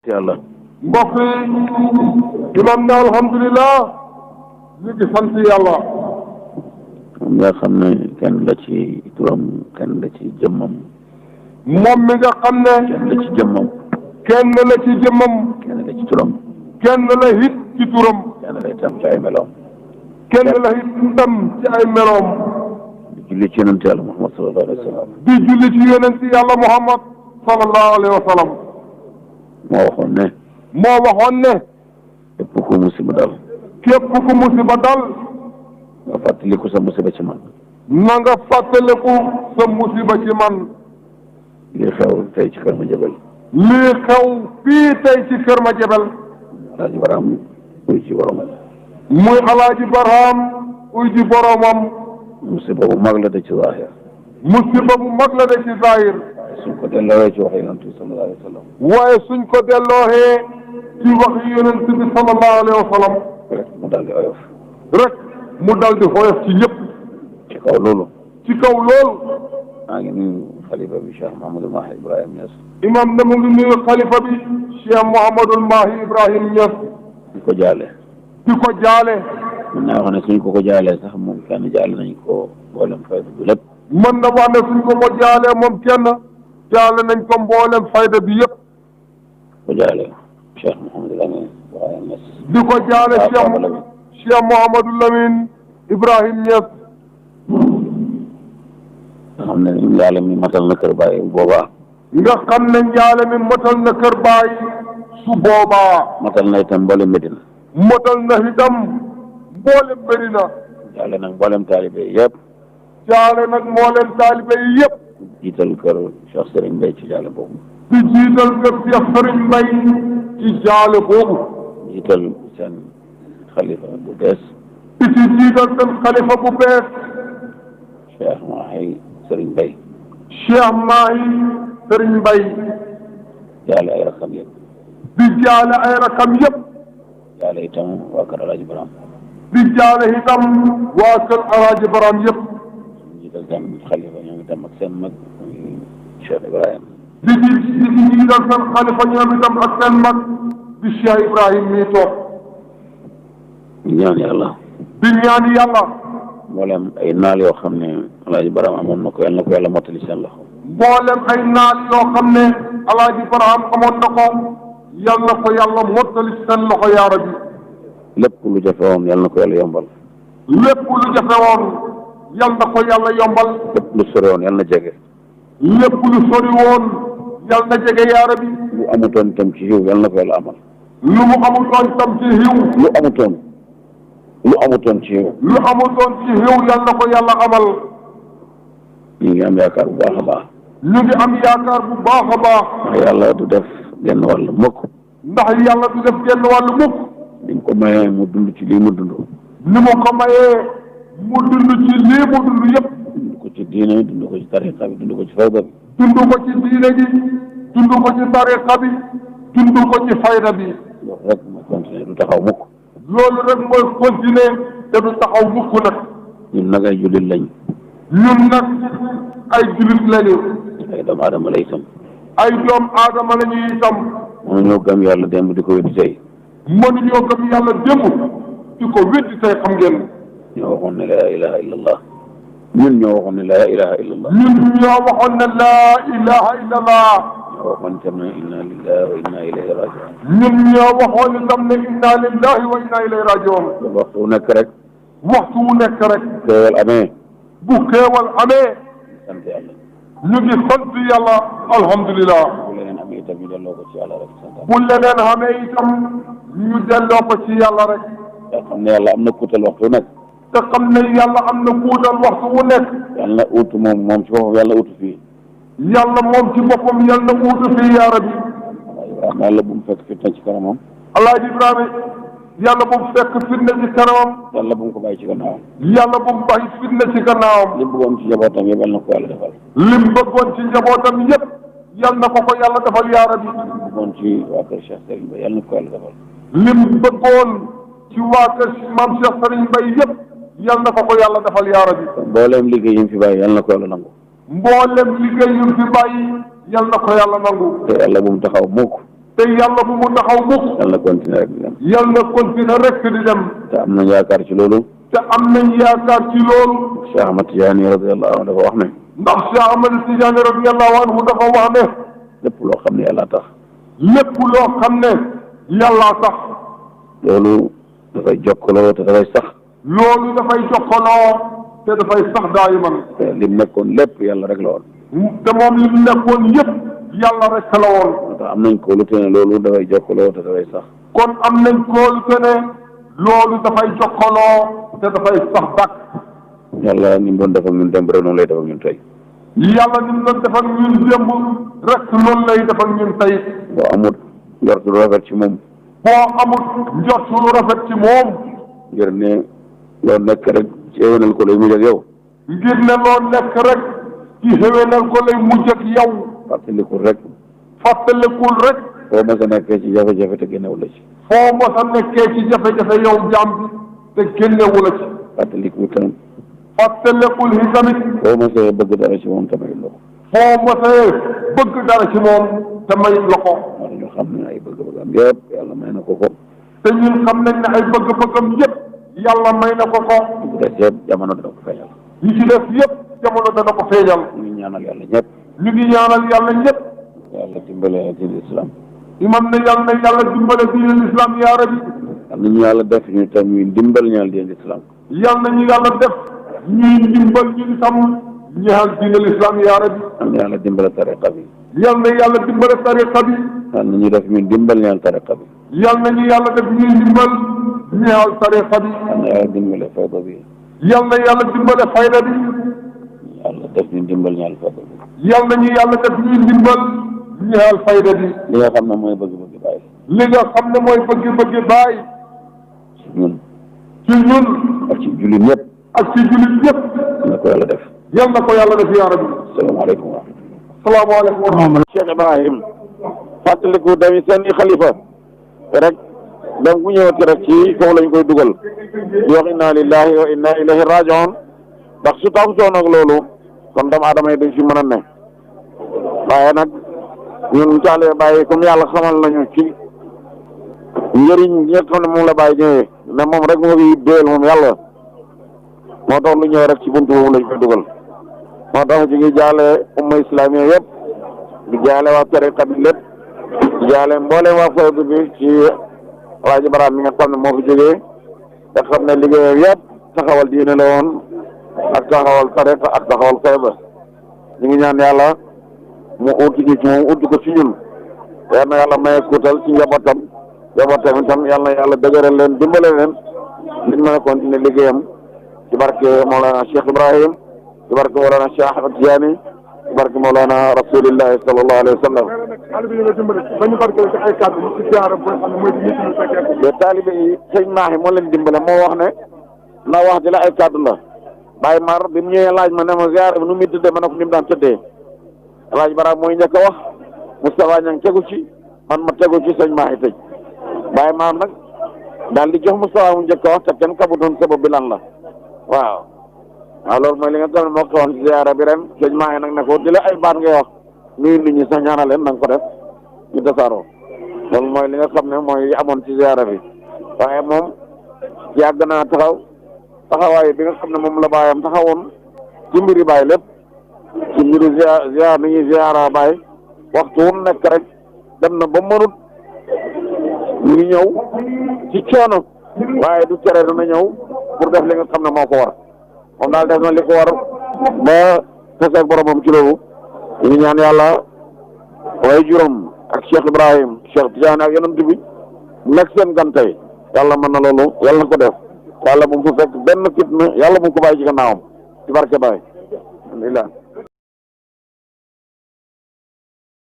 yàlla. mbokk yi imam ne alhamdulilah ñu ngi sant yàlla. moom nga xam ne kenn la ci turam kenn la ci jëmmam. moom mi nga xam ne. kenn la ci jëmmam. kenn la ci jëmmam. kenn la ci turam. kenn la it ci turam. kenn la itam ci ay meloom. kenn la it itam ci ay meloom. di julli ci yonent yàlla Muhammad sallallahu alayhi wa sallam. di julli ci yonent yàlla Muhammad sallallahu alayhi wa sallam. moo waxoon ne. moo waxoon ne. képp ku musiba dal. képp ku musiba dal. nga fàttaliku sa musiba ci man. na nga fàttaliku sa musiba ci man. lii xew tey ci Kër Madiabel. lii xew fii tey ci Kër Madiabel. Alaaji Baraam uy ci boromam. muy Alaaji Baraam uy ci boromam. musiba bu mag la de ci zaahir. musiba bu mag la de ci zaahir. suñ ko delloohee ci waxi yonent bi sallallahu alayhi wa sallam. waaye suñ ko delloohee ci waxi yonent bi sallallahu alayhi wa sallam. rek mu daal di oyof. rek mu dal di oyof ci ñëpp. ci kaw loolu. ci kaw loolu. maa ngi nuyu xalifa bi Cheikh Mouhamadul Mahi Ibrahim Niass. imam ne mu ngi nuyu xalifa bi Cheikh Mouhamadul Mahi Ibrahim Niass. di ko jaale. di ko jaale. mën naa wax ne suñ ko jaalee sax moom kenn jaale nañ ko mboolem fayda bi lépp. mën na wax ne suñ ko jaalee moom kenn jaale nañ ko mboolem fayda bi yëpp. ko jaale Cheikh Mouhamadul Amin Ibrahim Niass. di ko jaale Cheikh Mouhamadul Amin Ibrahim Niass. nga xam ne njaale mi matal na kër baay boobaa. nga xam ne njaale mi matal na kër baay su boobaa. matal na itam mboolem Medina. matal na itam mboolem Medina. jaale nag mboolem taalibe yëpp. jaale nag mboolem taalibe yi yëpp. jiital kër Cheikh Serigne Mbaye ci jaale boobu. di jiital kër Cheikh Serigne Mbaye ci jaale boobu. jiital seen xalifa bu bees. di ci jiital seen xalifa bu bees. Cheikh Mahi Serigne Mbaye. Cheikh Mahi Serigne Mbaye. jaale ay rakam yëpp. di jaale ay rakam yëpp. jaale itam waa kër Alaaji Baraam. di jaale itam waa kër Alaaji Baraam yëpp. jiital tam xalifa ñoom itam ak seen mag Cheikh Ibrahima. di jiital seen xalifa ñoom itam ak seen mag di Cheikh Ibrahima mii toog. di ñaan yàlla. di ñaan yàlla. mboolem ay naal yoo xam ne Alaaji Baraam amoon na ko yal na ko yàlla mottali seen loxo. mboolem ay naal yoo xam ne Alaaji Baraam amoon na ko yal na ko yàlla mottali seen loxo yaa rabbi. lépp lu jafe woon yal na ko yàlla yombal. lépp lu jafe woon yal na ko yàlla yombal. lépp lu sori woon yal na jege. lépp lu sori woon yal na jege yaa rabbi. lu amutoon itam ci xiw yal na ko yàlla amal. lu mu amutoon tam ci xiw. lu amutoon ci xiw. lu amutoon ci xiw yal na ko yàlla amal. ñu ngi am yaakaar bu baax a baax. ñu ngi am yaakaar bu baax a baax. ndax yàlla du def genn wàll mukk. ndax yàlla du def genn wàll mukk. ni mu ko mayee mu dund ci lii mu dund. ni mu ko mayee mu dund ci lii mu dund yëpp. dund ko ci diine dund ko ci tariqa bi dund ko ci fayda bi. dund ko ci diine ji dund ko ci tariqa bi dund ko ci fayda bi. loolu rek mooy continuer du taxaw mukk. loolu rek mooy continuer te du taxaw mukk nag. ñun nag ay jullit lañ. ñun nag ay jullit lañu. ay doomu aadama la itam. ay doom aadama lañu itam. mënuñoo gëm yàlla démb di ko weddi tey. mënuñoo gëm yàlla démb di ko weddi tey xam ngeen. ñoo waxoon ne laa ilaha illallah. ñun ñoo waxoon ne laa ilaha illallah. ñun ñoo waxoon ne laa ilaha illallah. ñoo waxoon itam ne inna lillahi wa inna ilayhi rajiun. ñun ñoo waxoon itam ne inna lillahi wa inna ilayhi rajiun. waxtu wu nekk rek. waxtu wu nekk rek. xéewal amee. bu xéewal amee. sant yàlla. ñu ngi sant yàlla alhamdulilah. bu leneen amee itam ñu delloo ko ci yàlla rek sant. bu leneen amee itam ñu delloo ko ci yàlla rek. te xam ne yàlla am na kuutal waxtu wu nekk. te xam ne yàlla am na kuutal waxtu wu nekk. yàlla na uutu moom ci boppam yàlla na uutu fii. yàlla moom ci boppam yàlla na uutu fii yaa rabbi. Ibrahima yàlla bu mu fekk fitna ci kanamam. Alaaji Ibrahima yàlla bu mu fekk fitna ci kanamam. yàlla bu mu ko bàyyi ci gannaawam. yàlla bu mu bàyyi fitna ci gannaawam. li mu bëggoon ci njabootam yëpp yàlla na ko yàlla defal. lim bëggoon ci njabootam yëpp yàlla na ko yàlla defal yaa rabbi. li mu bëggoon ci waa kër Cheikh Serigne Mbaye yàlla na ko yàlla defal. lim bëggoon ci waa kër maam Cheikh Serigne Mbaye yëpp yàlla na ko yàlla defal yaa rabbi. mbooleem liggéey yi mu fi bàyyi yàlla na ko yàlla nangu. mboolem liggéey yu fi bàyyi yal na ko yàlla nangu. te yàlla bu mu taxaw mukk. te yàlla bu mu taxaw mukk. yàlla na continuer rek di dem. yàlla na continuer rek di dem. te am nañ yaakaar ci loolu. te am nañ yaakaar ci loolu. Cheikh Ahmad Tidiane radiyallahu anhu dafa wax ne. ndax Cheikh Ahmad Tidiane radiyallahu anhu dafa wax ne. lépp loo xam ne yàlla tax. lépp loo xam ne yàlla tax. loolu dafay jokkaloo te dafay sax. loolu dafay jokkaloo te dafay sax daayiman. te lim nekkoon lépp yàlla rek la woon. te moom li mu nekkoon yëpp yàlla rek la woon. moo tax am nañ ko lu te ne loolu dafay jokkaloo te dafay sax. kon am nañ ko lu te ne loolu dafay jokkaloo te dafay sax dàq. yàlla ni mu doon def ak ñun démb rek noonu lay def ak ñun tey. yàlla ni mu doon def ak ñun démb rek noonu lay def ak ñun tey. boo amut njort lu rafet ci moom. boo amut njort lu rafet ci moom. ngir ne loo nekk rek ci éwénal ko lay mujj ak yow. ngir ne loo nekk rek ci éwénal ko lay mujj ak yow. fàttalikul rek. fàttalikul rek. foo mos a nekkee ci jafe-jafe te génnewu la ci. foo mos a nekkee ci jafe-jafe yow jaam bi te génnewu la ci. fàttalikul tam. fàttalikul yi tamit. foo mos a bëgg dara ci moom te mayul la ko. foo mos a bëgg dara ci moom te mayul la ko. moo tax ñu xam ne ay bëgg-bëggam yëpp yàlla may na ko ko. te ñun xam nañ ne ay bëgg-bëggam yëpp yàlla may na ko ko. bu des yëpp jamono dina ko feeñal. yi ci def yëpp jamono dana ko feeñal. ñu ngi ñaanal yàlla ñëpp. ñu ngi ñaanal yàlla ñëpp. yàlla dimbale diine islam. imam ne yàlla na yàlla dimbale diine islam yaa rabbi. yal na ñu yàlla def ñu tam ñuy dimbal ñaal diine islam. yàlla na ñu yàlla def ñuy dimbal ñu tam ñaal diine islam yaa rabbi. yal na yàlla dimbale tariqa bi. yàlla na yàlla dimbale tariqa bi. yal na ñu def ñu dimbal ñaal tariqa bi. yàlla na ñu yàlla def ñuy dimbal ñaal tariqa bi. yal na yàlla dimbale fayda bi. yàlla na yàlla dimbale fayda bi. yàlla def ñu dimbal ñaal fayda bi. yàlla na ñu yàlla def ñuy dimbal ñaal fayda bi. li nga xam ne mooy bëgg-bëgg bàyyi. li nga xam ne mooy bëgg-bëgg bàyyi. ci ñun. ci ñun. ak ci jullit ñëpp. ak ci jullit ñëpp. na ko yàlla def. yal na ko yàlla def yaa rabbi. salaamaaleykum wa rahmatulah. salaamaaleykum wa rahmatulah. Cheikh Ibrahim. fàttaliku dañuy seen i xalifa. rek donc bu ñëwati rek ci foofu lañ koy dugal. di wax inna lillahi wa inna ilayhi rajiun. ndax su taxutoon ak loolu. kon doomu aadama yi duñ fi mën a ne. waaye nag ñun taale bàyyi comme yàlla xamal nañu ci njëriñ ñi nga xam ne moom la bàyyi ñëwee ne moom rek moo fi doyal moom yàlla moo tax lu ñëw rek ci buntu boobu lañ koy dugal moo tax ñu ngi jaale umma islamiya yëpp di jaale waa tariqa bi lépp di jaale mbooleem waa faydu bi ci Alaaji Baraam mi nga xam ne moo fi jógee te xam ne liggéeyam yëpp taxawal diine la woon ak taxawal tariqa ak taxawal fayda ñu ngi ñaan yàlla mu uti ñu ci moom uti ko ci ñun yal na yàlla maye kuutal ci njabootam itam yal na yàlla dëgëral leen dimbale leen liñ mën a continuer liggéeyam ci barke Mawlana Cheikh Ibrahim ci barke Mawlana Cheikh Ahmad Tidiane ci barke Mawlana Rasulillahi sallallahu alayhi wa sallam. te taalibe yi sëñ Maahi moo leen dimbale moo wax ne na wax ci la ay kàddu la Baye Mar bi mu ñëwee laaj ma ne ma ziar bi nu muy tëddee ma ne ko ni mu daan tëddee Alaaji Bara mooy njëkk a wax Moustapha Niang tegu ci man ma tegu ci sëñ Maahi tëj Baye Mar nag daal di jox Moustapha mu njëkk a wax te kenn kabutoon sabab bi lan la waaw loolu mooy li nga xam ne moo ko wax ci ziara bi ren sëñ Maahi nag ne ko di la ay baat ngay wax nuyu nit ñi sax ñaanal leen na nga ko def ñu tasaaroo loolu mooy li nga xam ne mooy amoon ci ziara bi waaye moom yàgg naa taxawaay bi nga xam ne moom la baayam taxawoon ci mbiri baay lépp ci mbiru ziar ni ñuy ziara baay waxtu wu nekk rek dem na ba mënut ñu ngi ñëw ci coono waaye du tere dana ñëw pour def li nga xam ne moo ko war moom daal def na li ko war ba taseeg boromam ci loolu ñu ngi ñaan yàlla way juróom ak Cheikh Ibrahim Cheikh Tidiane ak yonent bi nekk seen gantay yàlla mën na loolu yàlla na ko def yàlla bu mu fa fekk benn fitna yàlla bu mu ko bàyyi ci gannaawam ci barke Baay alhamdulillah